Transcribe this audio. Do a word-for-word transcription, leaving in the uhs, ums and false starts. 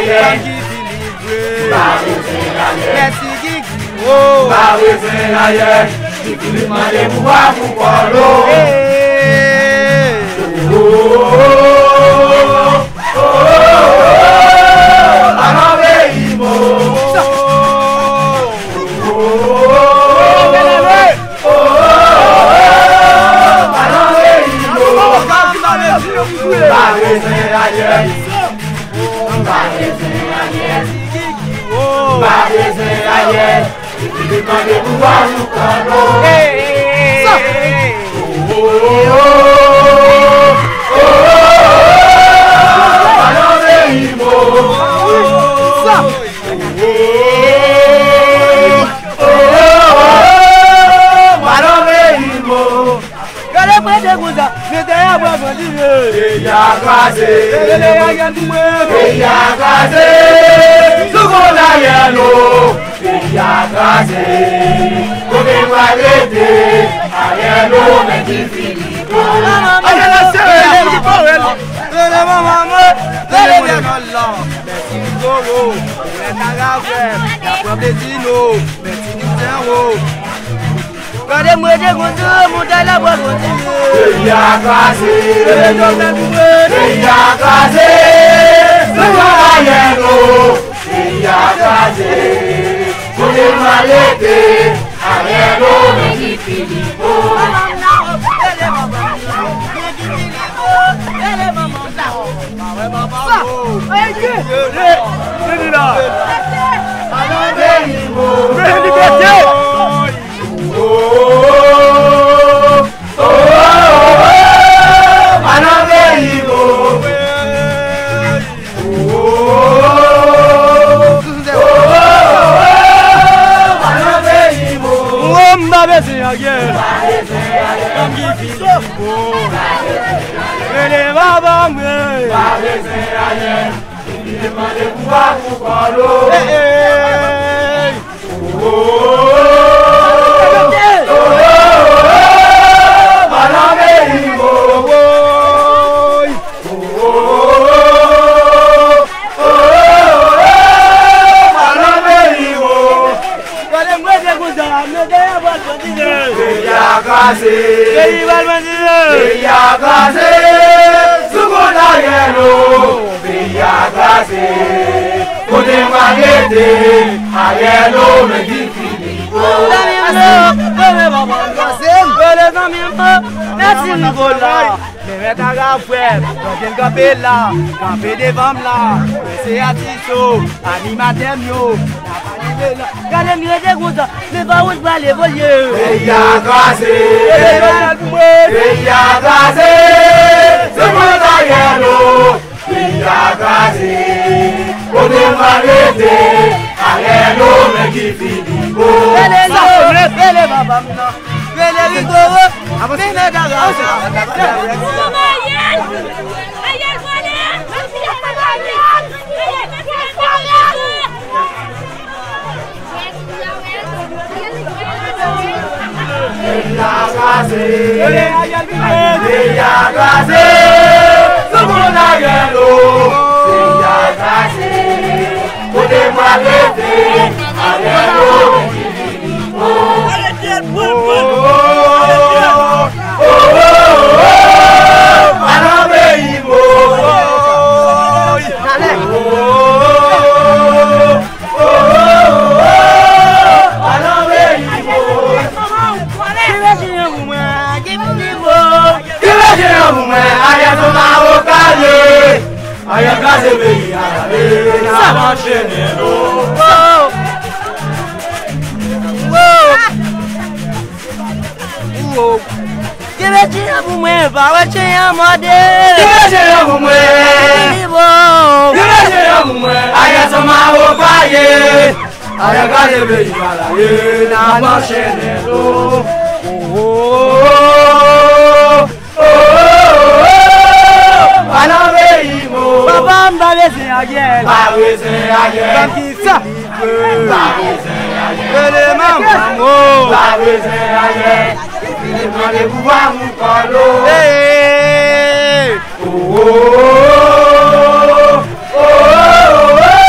Fanm ki delivre. Mèsi Gigi. Oh. Pa bezwen ayè. Gigi mande pou bwa pou kòlo. Hey. Oh, oh, oh, oh, oh, oh, pa nan peyi mo. Gade mwen de konsa, mete a bwa kontinye. Peyi a kraze. Peyi a kraze. Sou kont Ariel o. Peyi a kraze. Kote nou al rete? Ariel o, men ki fini. Rele manman mwen, rele lekòl la. Mèsi Rigolo, mèt Aravè, la pran plezi nou, mèsi Nizèwo. Gade mwen de konsa, montay la pran kontinye. Peyi a kraze, peyi a kraze, se pa Ariel o. Peyi a kraze, kote nou al rete? Ariel o, men ki fini. Mwen m pa bezwen Ariel. Fanm ki vini pou rele papa mwen. Hey, hey. Gade mwen de konsa, mwen de a pral kontinye. Peyi a kraze. Peyi pral kontinye. Peyi a kraze. Sou kont Ariel o. Peyi a kraze. Kote m pral rete? Ariel o, men ki fini. Zanmi m yo, rele zanmi m yo. Mèsi Nicolas. Men mèt Aravè, gade l kanpe la, kanpe devan m la. Mwen se atis yo, animatè m yo. N ap animé la. Gade m rete konsa, men pa wont pral evolye. Peyi a kraze, peyi a kraze, se mwen Ariel o. Peyi a kraze, kote m pral rete? Ariel o, men ki fini. Rele yo, rele papa m nan. Rele Rigolo, men mèt Aravè. Peyi a kraze, peyi a kraze, sou kont Ariel o. Peyi a kraze, kote m pral rete? Ariel o, men ki fini. Oh, oh, oh, oh, oh, pa nan peyi mo. Oh, oh, oh, oh, oh, pa nan peyi mo. Ki bezwen pou mwen, ki pou li mo. Ki bezwen pou mwen, Ariel se mawokalye. Ariel kraze peyi a, ale, n ap anchene nou. Oh. Oh. Ki bezwen pou mwen, pa wè chen an mòde. Ki bezwen pou mwen. Ki li mo. Ki bezwen pou mwen, Ariel se mawokalye. Ariel kraze peyi a, ale, n ap anchene nou. Oh, oh, oh, oh, oh, oh, oh, oh, pa nan peyi mo. Papa m pa bezwen Ariel. Pa bezwen Ariel. Fanm ki sa? Pa bezwen Ariel. Rele manman m o. Pa bezwen Ariel. Li mande pou bwa pou kòlo. Hey. Oh, oh, oh, oh, oh, oh, oh, oh, oh,